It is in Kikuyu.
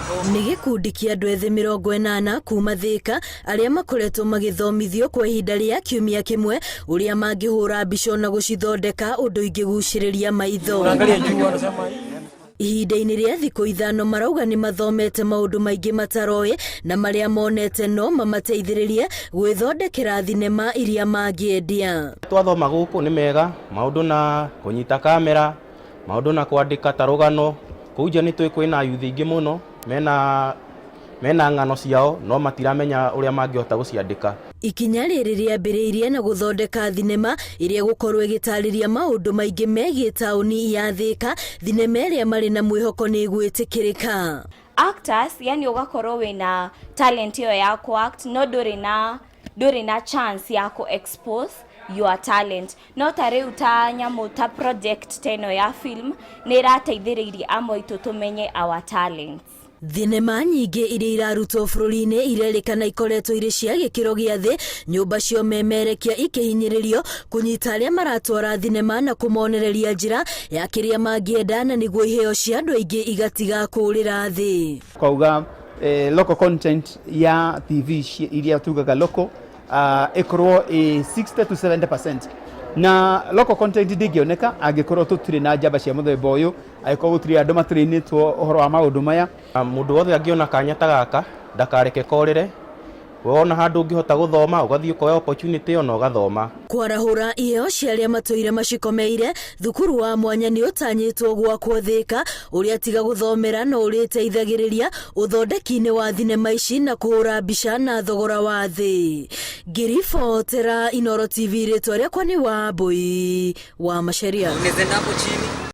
Nĩ gĩkundi kĩa andũ ethĩ 80 kuma Thĩka arĩa makoretwo magĩthomithio kwa ihinda rĩa kiumia kĩmwe ũrĩa mangĩhũra mbica na gũcithondeka ũndũ ingĩgucĩrĩria maitho. Ihinda-inĩ rĩa thikũ 5 marauga nĩ mathomete maũndũ maingĩ mataroĩ na marĩa monete no mamateithĩrĩrie gwĩthondekera thinema iria mangĩendia. Twathoma gũkũ nĩ mega maũndũ na kũnyita kamera, maũndũ na kwandĩka ta rũgano, kũu nja nĩ tũĩ kwĩna yuthi aingĩ mũno mena ng'ano ciao no matiramenya ũrĩa mangĩhota gũciandĩka. Ikinya rĩrĩ rĩambĩrĩirie na gũthondeka thinema ĩrĩa ĩgũkorwo ĩgĩtarĩria maũndũ maingĩ megiĩ taũni ya Thĩka, thinema ĩrĩa marĩ na mwĩhoko nĩ ĩgwĩtĩkĩrĩka. Actors, yani ũgakorwo wĩna talent ĩyo ya ku act no ndũrĩ na chance ya ku expose your talent. No ta rĩu ta nyamũ ta project ta ĩno ya film nĩ ĩrateithĩrĩirie amwe aitũ tũmenye our talents. Thinema nyingĩ iria irarutwo bũrũri-inĩ irerĩkana ikoretwo irĩ cia gĩkĩro gĩa thĩ, nyũmba cia ũmemerekia ikĩhinyĩrĩrio kũnyita arĩa maratwara thinema na kũmonereria njĩra ya kĩrĩa mangĩenda na nĩguo iheo cia andũ aingĩ igatiga kũũrĩra thĩ. Kauga local content ya TV iria tugaga local ĩkorwo ĩ 60 to 70%, na local content ndĩngĩoneka angĩkorwo tũtirĩ na njamba cia mũthemba ũyũ, angĩkorwo gũtirĩ andũ matũrĩinĩtwo ũhoro wa maũndũ maya. Mũndũ wothe angĩona kanya ta gaka ndakareke korĩre. Wona handũ ũngĩhota gũthoma, ũgathiĩ ũkoya opportunity ĩyo na ũgathoma. Kwarahũra iheo cia arĩa matũire macikomeire, thukuru wa mwanya nĩ ũtanyĩtwo gwakwo Thĩka, ũrĩa tiga gũthomera no ũrĩteithagĩrĩria ũthondeki-inĩ wa thinema ici na kũhũra mbica na thogora wa thĩ. Ngĩribotera Inooro TV, rĩtwa rĩakwa nĩ Wambui wa Macharia. Unaweza hapo chini.